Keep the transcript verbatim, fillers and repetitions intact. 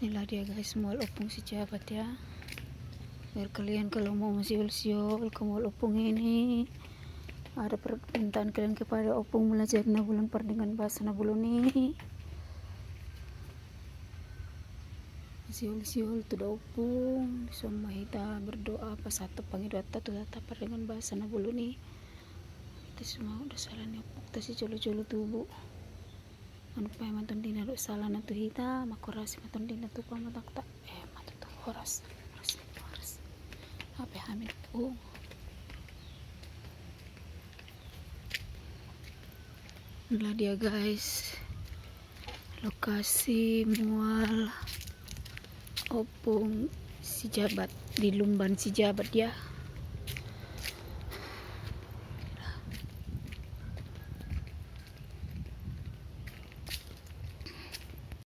Inilah dia guys, mual ompung si Jabat ya. Biar kalian kalau mau masiol-siol ke mual ompung ini, ada permintaan kalian kepada ompung Mulajadi Nabolon, Pardengan Basa Nabolon i. Masiol-siol tu da ompung, dison ma hita berdoa, pasahat pangidoanta tu Tuhanta Pardengan Basa Nabolon i. Ate sumahut do sala ni ompungta sijolo-jolo tubu. Manumpak ma tondina dohot salana tu hita, mangkorasi ma tondina tu pamatangta. Eh, ma tutu horas. Horas, horas. Hape hami ompung. Inilah dia guys, lokasi mual ompung si Jabat, di Lumban si Jabat ya.